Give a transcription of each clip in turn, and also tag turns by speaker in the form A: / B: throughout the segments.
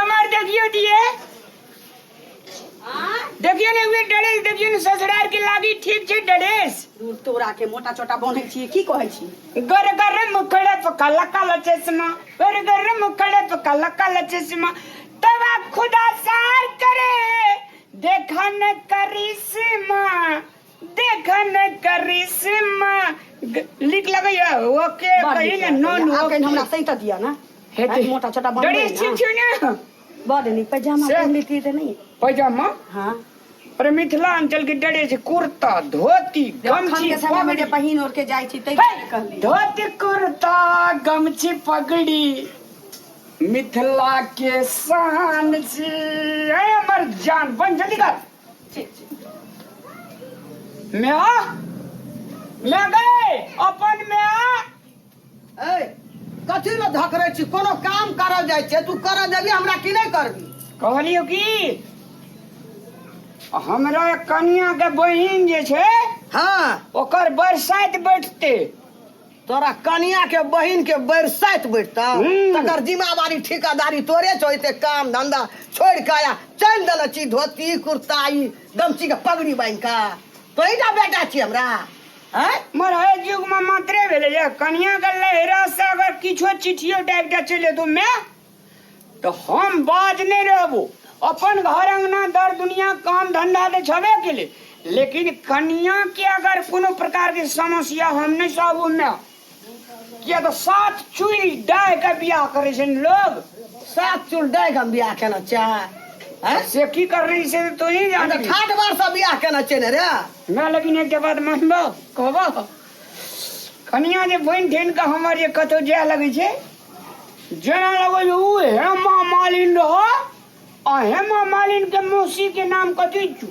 A: हमर देखियो दिए देखियो ने उहे ड्रेस देखियो ने ससुराल के लागी ठीक छै ड्रेस।
B: दूर तोरा के मोटा चोटा बनै छी की कहै छी?
A: गर गर मुखड़े पर काला काला चश्मा, गर गर मुखड़े पर काला काला चश्मा, तवा खुदा सार करे देखन करिश्मा, देखन करिश्मा। लिख लगैया ओके
B: बड़
A: कही
B: नीक
A: ने नॉन
B: आब कहीं हमरा
A: ओके
B: सही तऽ दिअ ने।
A: हेतै।
B: मोटा छोटा बनबै
A: ड्रेस
B: ने।
A: ठीक छै ने?
B: बड़ नीक पैजामा
A: से-
B: पहिन लेतियै तऽ नहि।
A: पैजामा?
B: हाँ।
A: अरे मिथिलांचल के ड्रेस कुर्ता धोती
B: अखन
A: गमछी
B: के समय में जे
A: पगड़ी।
B: पहिन ओढ़ के जाइ छी तै
A: हे,
B: कहली।
A: धोती कुर्ता गमछी पगड़ी मिथिला के शान छी। ए हमर जान बन जल्दी कर।
B: ठीक छै।
A: म्या म्या गए अपन म्या।
C: ए कथी लए धकरै छी? कोनो काम करल जाइ छै, तू करऽ देबी हमरा कि नहि करबी?
A: कहलियौ कि हमरा कनिया के बहिन जे छै,
C: हाँ,
A: ओकर बरसाइत बैठते।
C: तोरा कनिया के बहिन के बरसाइत बैठता? तकर जिम्मेवारी ठेकेदारी तोरे छौ। एते काम धंधा छोड़ के आया चलि देने छी धोती कुर्ता ई गमछी के पगड़ी बान्हि के। तोही टा बेटा छी हमरा? आँय?
A: मर है युग में मात्रे भेलै जे कनिया के लहरा से अगर किछो चिठियो टाइप के चलि एतौ मैं तो हम बाज नहीं रहबो। अपन घर अंगना दर दुनिया काम धंधा तो छबे केले, लेकिन कनिया के अगर कोनो प्रकार के समस्या हम नहीं सहबो मैं। किया तो सात चूल डाह के बियाह करे छै लोग।
C: सात चूल डाह के हम बियाह केना चाह? आँय?
A: से की कर रही से तो ही
C: हम
A: जानी।
C: तऽ ठाठ बार से बियाह केना छै ने रे।
A: ना, लेकिन एक बात मानबो कहबो, कनिया जे बनि ठनि के हमर जे कतौ जाय लगै छै, जेना लगै छै उ हेमा मालिन रह आ हेमा मालिन के मौसी के नाम कथी छु,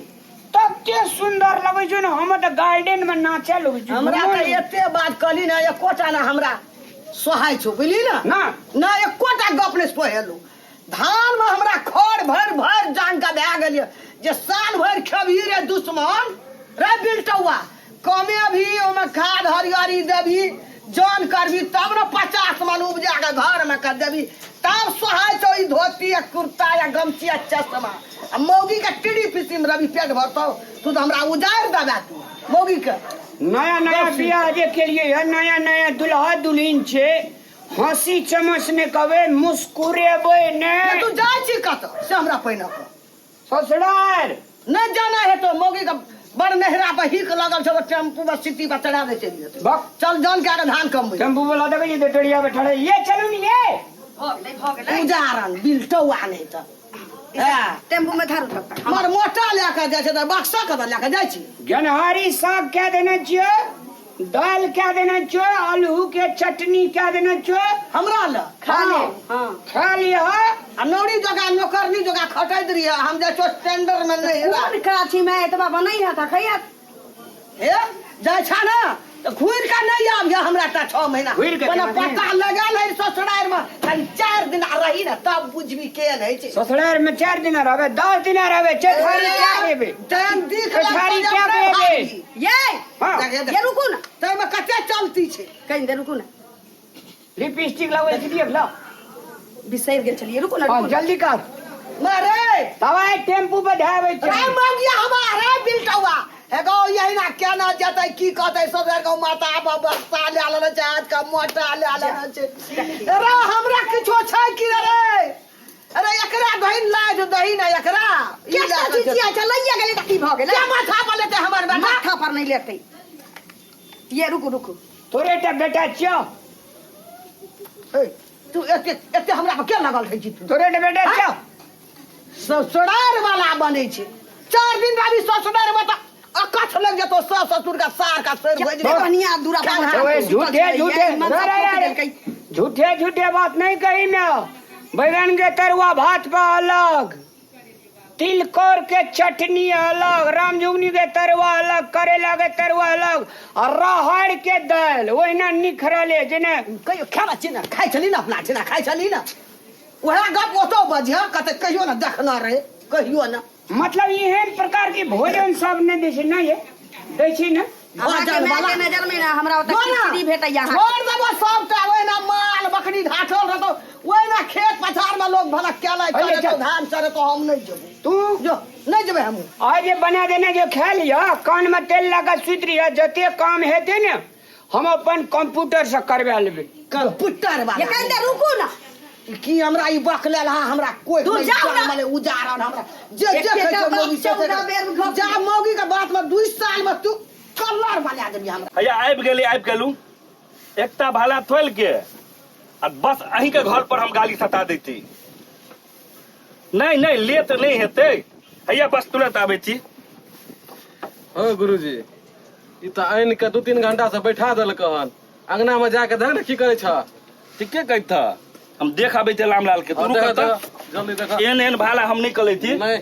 A: तते सुंदर लगै छै ने, हम तऽ गार्डन में नाचे लगै छी।
C: हमरा तऽ एते बात कहली ने, एकोटा ना हमरा सोहाय छौ, बुझली ने?
A: ना।
C: ना, एकोटा गप नहि सोहेलू। धान में हमरा खर भरि भरि जान के भए गेल जे साल भरि खेबही रे दुश्मन रे बिलटौआ, कमे भी ओहिमे खाद हरियरी देबही, जन करबी तब ने 50 मन उपजा के घर में कर देबी तब सोहाय छौ ई धोती या कुर्ता या गमछी या चश्मा। आ मौगी के टीडी पीसी में रवि पेट भरतौ, तू तऽ हमरा उजाड़ि देबे तू मौगी के।
A: नया नया बियाह जे केलिए है, नया नया दुल्हा दुल्हिन छै, हंसी चमस ने कहबै, मुस्कुरेबै ने।
C: ने तू जाइ छी कतऽ से हमरा पहिने कह।
A: ससुराल
C: नहि जाना है तो मौगी के बड़ नहरा पर हिक लगल छौ, टेम्पू पर सिटी पर चढ़ा दे चलि जेतै।
A: बक।
C: चल जन के आगे धान कमबै।
A: टेम्पू वाला देखै छी टोरिया पर ठड़े ये चलू नी ये।
B: भऽ गेलै, भऽ गेलै।
C: उजारन बिलटौआ नहि तऽ हँ।
B: टेम्पू में धरू तब तक।
C: मर मोटा लए कऽ जाइ छै तऽ बक्सा कतऽ लए कऽ जाइ छी?
A: गेनहारी साग कए देने छियै, दालि कए देने छियै, आलू के चटनी कए देने छियै।
C: हमरा लए?
B: खा ले। हाँ।
A: खा लिह।
C: आ नौरी जोगा नौकरनी जोगा खटैत रहिए, हम जाइ छियो टेंडर में नहीं हेबा।
B: कोन काज छी मैं एतबा बनै है तऽ खैया।
C: हे जाइ छा ने तऽ घुरि कऽ नहि आबिह हमरा टा 6 महीना।
A: घुरि कऽ
C: पहिने
A: केना नहि?
C: पता लगा ले ससुरारि में, खाली 4 दिन रही ने तब बुझबी केहन होइ छै।
A: ससुरारि में 4 दिन रहबे, 10 दिन रहबे, चेठारी क्या देबे?
C: टाइम दिख
A: चेठारी क्या देबे?
B: ये
A: हाँ।
B: ये रुकू ना।
C: ताहिमे कते चलती छै?
B: कहीं दे रुकू ना।
A: लिपस्टिक लगबै छी देख लो।
B: बिसरि गेल छलियै, रुकू ना,
A: हाँ,
B: रुकू ना।
A: जल्दी कर।
C: मरे
A: दवाई टेम्पू पर धाबै छै।
C: रे मगिया हमार रे बिलटौआ हे गो, यही ना केना जेतै की कहतै सब गो माता बाप बस्ता ले लेने छै, आज का मोटा ले लेने छै। रे हमरा किछो छै की रे? अरे एकरा दही लाज दही ना एकरा। ई
B: के
C: लए कऽ
B: चीज
C: जेतै।
B: छै, लइया गेलै तऽ की भऽ गेलै?
C: के माथा पर लेतै हमर बेटा?
B: माथा पर नहि लेतै। ये रुकू रुकू।
A: तोरे टा बेटा छियौ।
C: ए, तू एते एते हमरा पर के लगल रहै छी तू?
A: तोरे टा बेटा छियौ।
C: ससुरार वाला बनै छै, 4 दिन रवि ससुरार में तऽ अकछ लग जेतौ, सास ससुर का सार का सर भोज
B: कते बढ़िया दूरा पर
C: खाना।
A: ओए, झूठे झूठे
B: मन सब
A: रे, रे,
B: फूक
A: रे।
B: देलकै।
A: झूठे झूठे बात नहीं कही ना। बैगन के तरुआ भात पर अलग, तिलकोर के चटनी अलग, रामजुगनी के तरुआ अलग, करेला के तरुआ अलग, आ राहड़ के दालि ओहिना निखरल है जेना।
C: कहियो खाना छी ने, खाइ छली ने अपना छिना खाइ छली ने, वएह गप ओतौ बजिह कते कहियो ने देखना रहे कहियो ने।
A: मतलब एहन प्रकार के भोजन सब नहीं दै छै, नहीं है दै छै ने?
B: अहाँके
C: भजन
B: माय
C: वाला।
B: के नजर में ना हमरा ओतऽ
C: जो ना,
B: खिचड़ी भेटैया अहाँके।
C: छोड़ देबो सबटा ओहिना माल बकरी ढाठल रहतो ओहिना खेत पथार में लोग भला केलै
A: अरे
C: चरेतो
A: चल।
C: धान चरेतो हम नहि जेबो
A: तू
C: जो नहि जेबै हमहूँ
A: आज जे बना देने जे खा लिअ कान में तेल लगा सुति रहिय जते काम हेतै ने हम अपन कंप्यूटर से करवा लेबै
C: कंप्यूटर
B: ये
C: वाला
B: कनि देर रुकू ना
C: की हमरा ई बकलेल हा हमरा कोई
B: दूर जाउ ना।
C: मने उजारन हमरा जे जे
B: एकेटा
C: कहै छै
B: बाप
C: मौगी से
B: 14 बेर गप।
C: जा मौगी के बात में 2 साल में तू कलर बना देबी हमरा
D: हैया आबि गेली आबि गेलू एकटा भाला थोल के आ बस अहीं के घर पर हम गाली सता दैती नहीं नहीं लेट नहीं हेतै हैया बस तुरंत आबै छी
E: हँ गुरुजी ई तऽ आनि कऽ 2-3 घंटा से बैठा देलक हन अंगना में जाके देख ने की करै छ
D: ठीके कहैत ह हम देख आबै छी रामलाल के तू
E: हँ,
D: रुक
E: देख,
D: तऽ
E: देख, जल्दी देख
D: एहन एहन भाला हम नहीं कलै छी
E: नहीं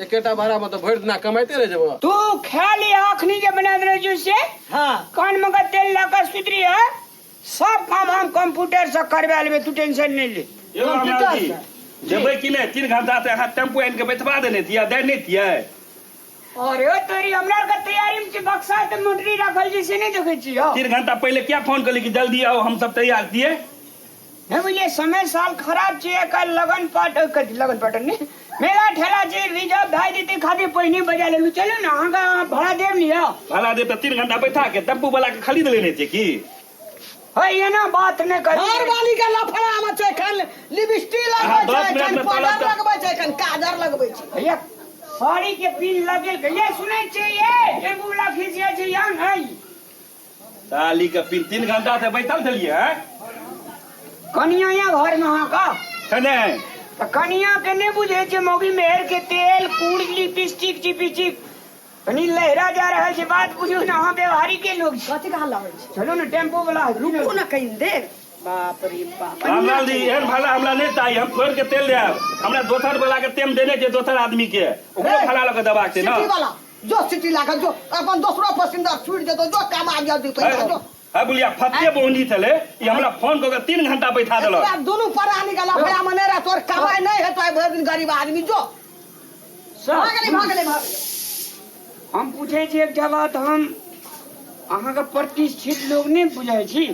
E: एकेटा भाड़ा में तऽ भरि दिना कमाइते रहि जेबो
A: तू खा लिअ अखनी जे बना देने छियौ से
C: हां
A: कान में के तेल लगा सुति रहिय सब काम हम कंप्यूटर से करवा लेबै तू टेंशन नहीं ले
D: यौ रामलाल जी जेबै कि नहि 3 घंटा से अहाँ टेम्पू आनि के बैठवा देने छियै दै नहि छियै
A: अरे ओ तोरी हमरा आर के तैयारी में छै बक्सा ते मोटरी राखल छै से नहीं देखै छियै
D: 3 घंटा पहिले क्या फोन कली कि जल्दी आओ हम सब तैयार छियै
A: नहीं बुझलियै समय साल खराब छै काल्हि लगन पाट कथी लगन पाट नहि मेला ठेला छै रिजर्व भए जेतै खातिर पहिने बजा लेलू चलू ने अहाँके अहाँ भाड़ा देब ने यौ
D: भाड़ा देब तऽ 3 घंटा बैठा के टेम्पू वाला के खरीद लेने छियै की
A: है एना बात नहि करू
C: घर वाली के लफड़ा में छै एखन लिपस्टिक
D: अहाँ
C: लगबै
D: 10
C: छै
D: मिनट
C: एखन
D: में
C: पाउडर
D: तलब तऽ-
C: लगबै छै एखन काजर लगबै छै
A: भैया साड़ी के पिन लगेल भैया सुनै छियै ये टेम्पू वाला खींचिया छै यहाँ है
D: साली के पिन 3 घंटा से बैठल छलियै हैं
A: कनिया यहाँ घर में अहाँ का
D: छै नहि
A: तऽ कनिया के नहि बुझै छै मौगी मेहर के तेल कुड़ लिपस्टिक चिपिस्टिक कनी लहरा जा रहल छै बात बुझू ने अहाँ व्यवहारी के लोग छी
B: कथी के हल्ला होइ छै
A: चलू ने टेम्पू वाला
B: रुकू ना कनि देर बाप रे बाप
D: रामलाल जी एहन भाला हमरा नहि चाही हम छोड़ि के तेल देब हमरा दोसर वाला के तेम देने छै दोसर आदमी के ओकरो
C: हे,
D: भाला लऽ के देबाक छै ने
C: सिटी वाला जो सिटी लागल जो अपन दोसरो पसिंदर छूट जेतो जो कमा गया दू पैसा जो
D: है बुलिया फत्ते बोनी छलै ई हमरा फोन कऽ के 3 घंटा बैठा देलक
C: तोरा दुनू प्राणी के लफड़ा में नहि रह तोर कमाई नहि हेतो भरि दिन गरीब आदमी जो
B: भऽ गेलै भऽ गेलै भऽ गेलै
A: हम पूछै छी एकटा बात हम अहाँके प्रतिष्ठित लोग नहि बुझै छी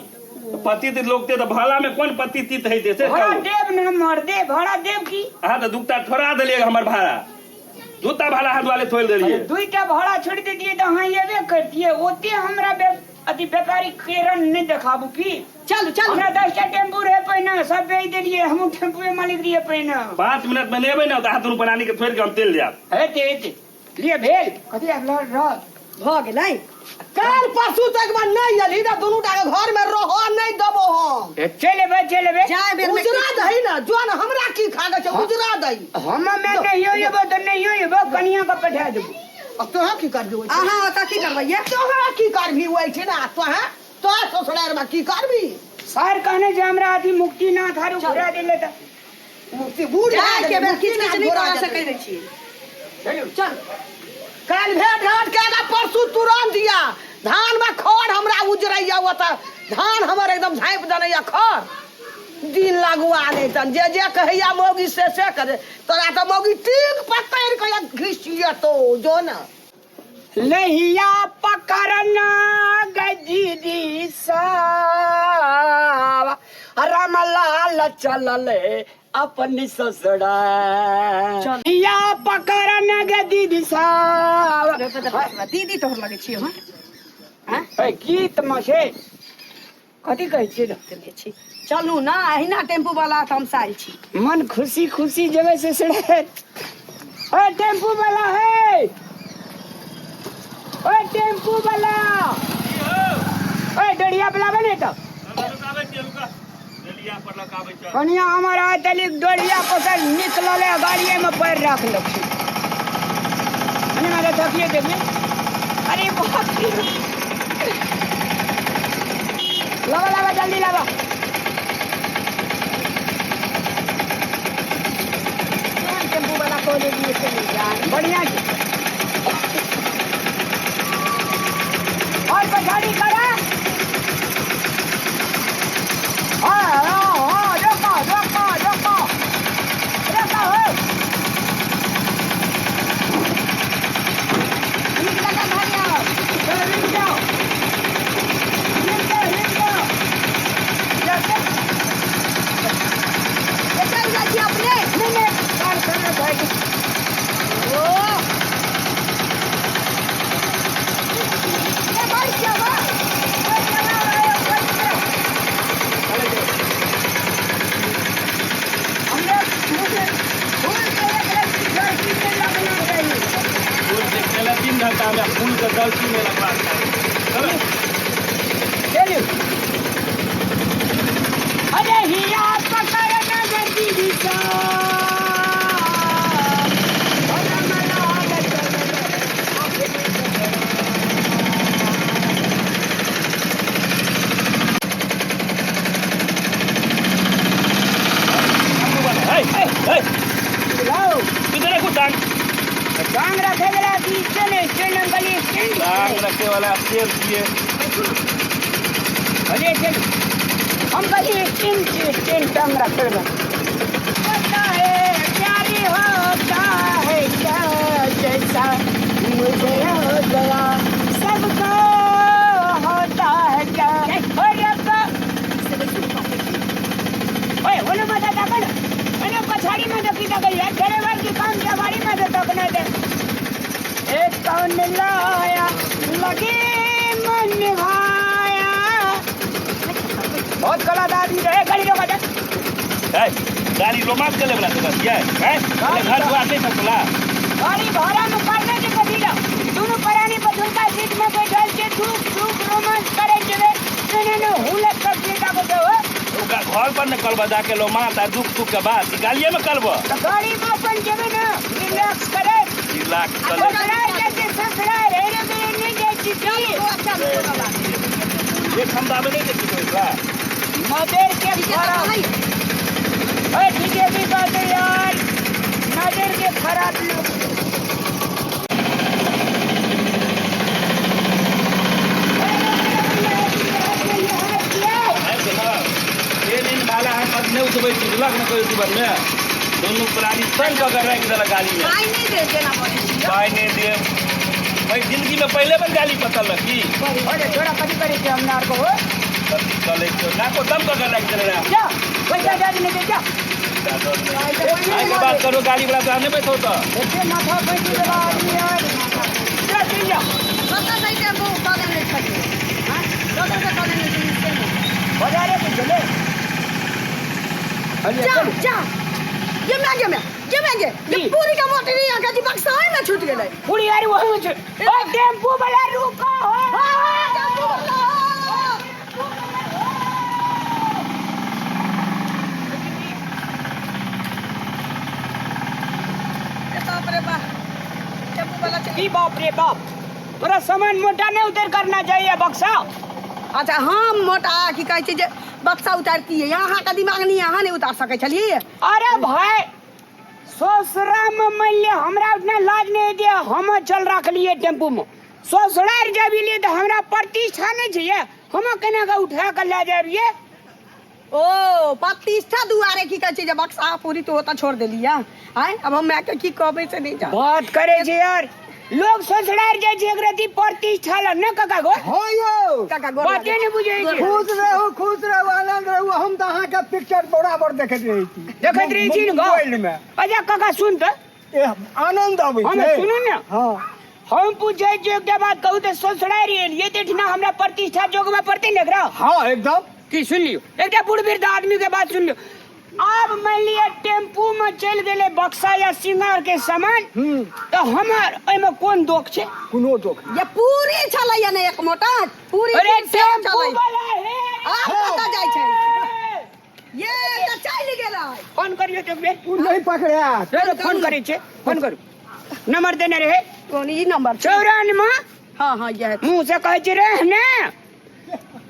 D: पतित लोग ते तऽ भाला में कोन पतित हेतै से
A: भाड़ा
D: कहू
A: देब ने मर दे भाड़ा देब की
D: अहाँ तऽ दूटा छोड़ा देलियै हमर भाड़ा दूटा भाड़ा अहाँ दुआरे छोड़ि देलियै
A: दुईटा भाड़ा छोड़ि देतियै तऽ अहाँ एबे करतियै ओते हमरा अथी व्यापारी केरन नहि देखाबू की
B: चलू चलू
A: हमरा 10टा टेम्पू रहे पहिने सब बेच देलियै हमहूँ टेम्पुए मालिक रहियै पहिने
D: 5 मिनट में नहि एबै ने तऽ अहाँ दुनू प्राणी के छोड़ि के हम चलि जायब
A: हेतै हेतै लिए भेल कथी आब लड़ रहल
B: भऽ गेलै
C: काल परसू तक में नहीं एलही तऽ दुनू टा के घर में रह नहीं देबो हम
A: चलि एबै चलि एबै
B: जाय बेर में
C: उजरा दही ना जो न हमरा की खा के छै उजरा दही
A: हम मे नहियो एबो तऽ नहियो एबो कनिया के पठा देबो
C: आ तोहे की करबी ओइ
B: अहाँ ओतऽ की करबै ये
C: तोहे की करबी ओइ छै ना तोहे तोहे ससुरार में की करबी
A: सर कहने जे हमरा अथी मुक्तिनाथ आर घुरा देले तऽ
C: मुक्ति बूढ़
B: जाय के बेर किछ किछ नहि
C: घोड़ा
B: करऽ
C: जेतै।
B: सकै दै छियै
A: चलू
B: चल
C: काल्हि भेंट घाट के गा परसू तुरंत दिया धान में खड़ हमरा उजरैया ओतऽ धान हमर एकदम झाँपि देनैया खड़ दिन लगुआ नहि तन जे जे कहैया मौगी से से करे तोरा तऽ मौगी टीक पकड़ि कऽ घिसियतो जो ने
A: लहिया पकड़ना गजीदी सावा रामलाल चलल अपन ससुरा या पकड़ना गजीदी सावा
B: दीदी तोहर लगै छियै हँ
A: ए, गीत मे छै कथी कहै छियै
B: देने छी चलू ना अहिना टेम्पू वाला तऽ हम साल छी
A: मन खुशी खुशी जेबै ससुरा ए टेम्पू वाला है ओ टेम्पू वाला ओ डढ़िया वाला बने तो कनिया हमर आय तली डोरिया पकड़ निकलल है गाड़िए में पैर राखलक अने मारे थकिए देखिए अरे बाप रे लावा लावा जल्दी लावा
B: टेम्पू वाला कॉलेज में चली जाए
A: बढ़िया छै और पछाड़ी करा हाँ हाँ हाँ रोको रोको रोको रोको हो
B: नीक जकाँ धरियौ
A: चलो रुक जाओ
D: हमरा फूल के गलती नहि लगबाक चाही। चलू।
A: चलू। अरे हिया पकड़ नजर दीदी सा। अरे मलाल चल।
D: हे, हे, हे,
A: लाओ।
D: इधर रखू टांग।
A: टांग रखे वाला की स्टैंड स्टैंड अंकल स्टैंड।
D: टांग रखे वाला शेर दिए।
A: अरे चल, हम कभी स्टैंड स्टैंड टांग रखे वाला पता है प्यारी होता है क्या, जैसा मुझे हो गया सबको होता है क्या। और रब्बा ओए ओने माथा ताकन, ओने पछाड़ी में देखी तक यार ड्राइवर की काम जवाड़ी में तक ना दे। एक कौन लाया लगे मन भाया। बहुत गलत आदमी रहे, गाड़ी रोका दे।
D: हे, गाड़ी रोमांस करे वाला तो बस ये है घर द्वार नहीं सकला।
A: गाड़ी भाड़ा में करने के कभी ना दोनों प्राणी पर झुमका सीट में बैठल के दुख सुख रोमांस करे जेबे ने ने हुलक कर देता को दो।
D: ओकरा घर पर न करबा जाके लोमांस आ दुख सुख के बात गाड़िए में करबा।
A: तो गाड़ी में अपन जेबे ना रिलैक्स करे।
D: रिलैक्स करे।
A: ससुराल जैसे ससुराल रे रे बे नहीं जाय छी।
D: एक हम दाबे नहीं देखी कोई बा।
A: मदर के खराब। ओए ठीक है भी बात है यार, नजर के खराब लोग।
D: भाला हम अपने उठबै छी, बुझलक ने कोई जीवन में दुनू प्राणी संग कऽ के राखि देलक गाड़ी में।
B: पाइ नहि दे जेना बजै छी।
D: पाइ नहि दे भाई, जिंदगी में पहले बेर गाली पतलक की।
A: अरे थोड़ा कथी करै छै हमरा आरके हो।
D: कथी चलै छौ, नाको दम कऽ के राखि देने रहै।
A: जा पैसा दे देने दे, जा।
D: आइ के बात करो, गाड़ी वाला तो नहि बैठौ तऽ।
A: एते माथा पैटी वाला आदमी यार। जा चलि जा।
B: कतऽ से टेम्पू कऽ देने छलियै? हँ? कतऽ से कऽ देने छलियै से नहि।
A: बाजारे पे चले।
B: जा जा ये मैं गे मैं ये मैं गे ये
A: की?
B: पूरी का मोटरी यहाँ का जी बक्सा है ना छूट गेलै।
A: पूरी यार वही छूट। ओ टेम्पू वाला रुको हो।
B: हाँ, टेम्पू वाला। ए बाप रे बाप, टेम्पू वाला चल।
A: की बाप रे बाप, तोरा सामान मोटा नहीं उतर करना चाहिए बक्सा।
B: अच्छा हम मोटा की कहै छै जे बक्सा उतारतियै, अहाँ के दिमाग नहीं, अहाँ नहीं उतार सकै छलियै।
A: अरे भाई ससुरा में मान ले हमरा उतना लाज नहीं दिया, हम चल रख लिए टेम्पू में। ससुराल जब लिए तो हमरा प्रतिष्ठा नहीं चाहिए, हम केना के उठा के ले जाबिए।
B: ओ प्रतिष्ठा दुआरे की कहै छै जे बक्सा पूरी तो होता छोड़ देलियै। आय अब हम माय के की कहबै से नहीं जान।
A: बात करे छै यार, लोग ससुराल जाइ छै एकरा दी प्रतिष्ठा ल न काका गो।
C: हाँ यौ।
B: काका गोर
A: बाते
B: लागै।
A: नहीं बुझै छै।
C: खुश रहू, खुश रहू, आनंद रहू। हम तऽ अहाँके पिक्चर बराबर देखैत रहै छी।
A: देखैत रहै छी ने गो।
C: मोबाइल में।
A: अच्छा काका सुन तऽ।
C: ए, आनंद अबै
A: हम
C: छै।
A: सुनू ने।
C: हाँ।
A: हम पूछै छियै एकटा बात कहू तऽ ससुराल एलियै तऽ एहिठिना हमरा प्रतिष्ठा जोगबऽ पड़तै ने एकरा।
C: हाँ एकदम।
A: की सुन लियौ, एकटा बूढ़ वृद्ध आदमी के बात सुन लियौ। आब मान लिअ टेम्पू में चलि गेलै बक्सा या सिंगार के सामान, तऽ हमर एहिमे कोन दोख छै?
C: कोनो दोख नहि।
B: ये पूरी छलैया ने एक मोटा पूरी।
A: अरे टेम्पू
B: छलै।
A: वाला हे।
B: आब कतऽ जाइ छै? ये तऽ चलि गेलै।
A: फोन करियौ तऽ बेर।
C: ओ नहि पकड़ायत।
A: रे, फोन करै छै, फोन करू। नंबर देने रहे।
B: कोन ई नंबर छै?
A: 94।
B: हाँ हाँ यह।
A: मुँह से कहै छै रे ने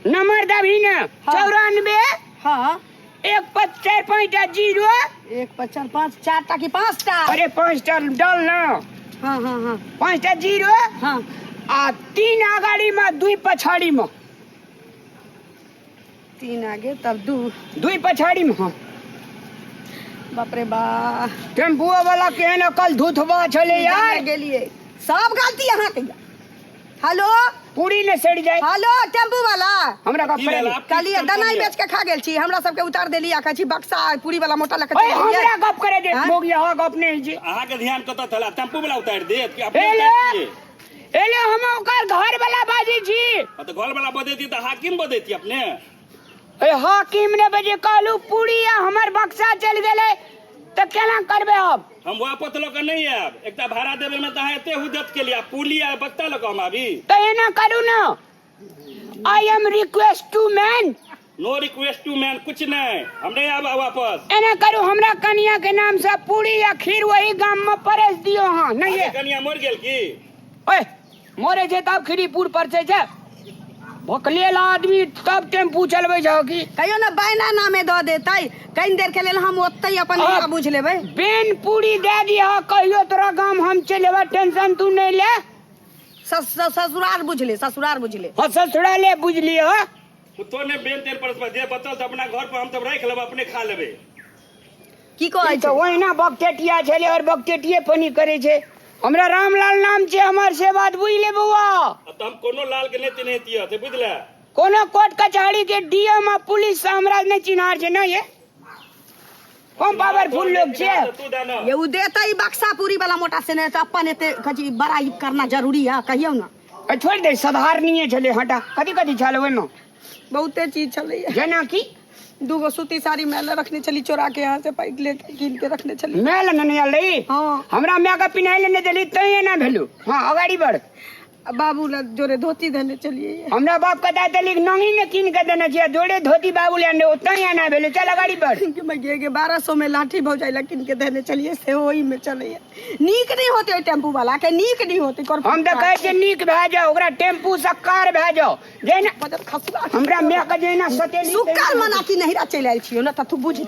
A: नंबर दबही ने। 94।
B: हाँ।
A: 1 5 4 5 0।
B: 1 5 4 5 4 टा की 5 टा?
A: अरे 5 टा डाल ना।
B: हाँ हाँ हाँ।
A: 5 टा 0।
B: हाँ।
A: आ 3 आगाड़ी में 2 पछाड़ी में।
B: 3 आगे तब 2।
A: 2 पछाड़ी में। हाँ।
B: बाप रे बा।
A: टेम्पू वाला केहन अकल धुथबा छलै यार।
B: गेलियै सब गलती अहाँ के। हेलो
A: पूरी ने सड़ जाए।
B: हेलो टेम्पू वाला।
A: हमरा गप
D: की
A: करे
D: भेल?
A: दे।
D: आब की
B: कहलियै
D: चल
B: दनाई
D: पड़ियै?
B: बेच के खा गेल छी, हमरा सबके उतार देली आ कहै छी बक्सा पूरी वाला मोटा लऽ के
A: ओए
B: चलि गेलियै।
A: हमरा गप करे दे।
B: हाँ?
A: मोगी अहाँ गप नहीं छी।
D: अहाँके ध्यान कतऽ छलै? टेम्पू वाला उतारि देत कि अपने
A: हेलो
D: उतारि दियै?
A: हेलो हम ओकर घर वाला बाजै छी।
D: हाँ, तऽ घर वाला बजैती तऽ हाकिम बजैती अपने।
A: ए हाकिम ने बजे कहलू पूरी आ हमर बक्सा चलि गेलै तऽ केना करबै आब?
D: हम वापस लऽ कऽ नहि आयब। एकटा भाड़ा देबै में तऽ अहाँ एते हुदत केलियै, आ पुली आ बक्ता लऽ कऽ हम आबी?
A: तऽ एना करू ने, I am request to man.
D: No request to man, कुछ नहीं, हम नहीं आब वापस।
A: एना करू, हमरा कनिया के नाम से पूरी या खीर वही गाम में परस दियो। हाँ नहीं
D: अरे कनिया मर गेल की?
A: ओए मरे छै तब खीरी पूर परसै छै। भकलेल आदमी तब टेम्पू चलबै छौ की?
B: कहियो ने बैना नामे दऽ देतै, कनि देर के लेल हम ओतै अपन
A: अब-
B: बुझ लेबै।
A: बेन पूरी दे दिह, कहियो तोरा गाम हम चलि एबै, टेंशन तू नहीं ले।
B: ससुराल बुझ ले, ससुराल बुझ ले।
A: हाँ ससुराले बुझ लिह।
D: कुत्तो ने बेन तेल पर जे बचल तऽ अपना घर पर हम तब राखि लेबै, अपने खा लेबै।
B: की कहै
A: ई तऽ
B: छै?
A: ओहिना बकटेटिया छलै और बकटेटिये पनी करै छै। हमरा रामलाल नाम छै हमर, से बात बुझि ले बौआ।
D: आ तऽ हम कोनो लाल के नहि चिन्हैतियै से बुझले।
A: कोनो कोर्ट कचहरी के डीएम आ पुलिस से हमरा नहि चिन्हार छै। नहि ये कम पावरफुल लोग छियै।
D: तू दाना
B: ये उ देतै ई बक्सा पूरी वाला मोटा से, नहि तऽ अपन एते कथी बड़ाई करना जरूरी है? कहियौ ने।
A: ए, छोड़ि दे, साधारणीय छलै, हटा। कथी कथी छल ओहिमे?
B: बहुते चीज छलैया।
A: जेना कि?
B: दूगो सूती साड़ी मैला रखने छली, चोरा के यहाँ से पैक लेके कीन के रखने छली।
A: माय लए नेने आयल रही?
B: हाँ।
A: हमरा माय के पिन्हाइ लए नहि देली तैं एना भेलू। हाँ अगाड़ी बढ़।
B: आ बाबू ला जोरे धोती देने चलिए।
A: हमरा बाप के दाय देली नंगी ने कीन के देने छियै, जोड़े धोती बाबू ले आनले, ओतै एना भेलै। चल अगाड़ी बढ़।
B: कि मैं गे गे 1200 में लाठी भौजाई ला कीन के देने चलिए, से ओही में चलैया। नीक नहीं होते ओहि टेम्पू वाला के, नीक नहीं होते।
A: हम तऽ कहै छियै नीक भए जाओ, ओकरा टेम्पू से कार भए जाओ। जेना
B: बजट खसुआ
A: हमरा माय के जेना सतेली।
B: सुक्कल मना की नहिरा चलि आयल छियौ ने, तऽ तू बुझ।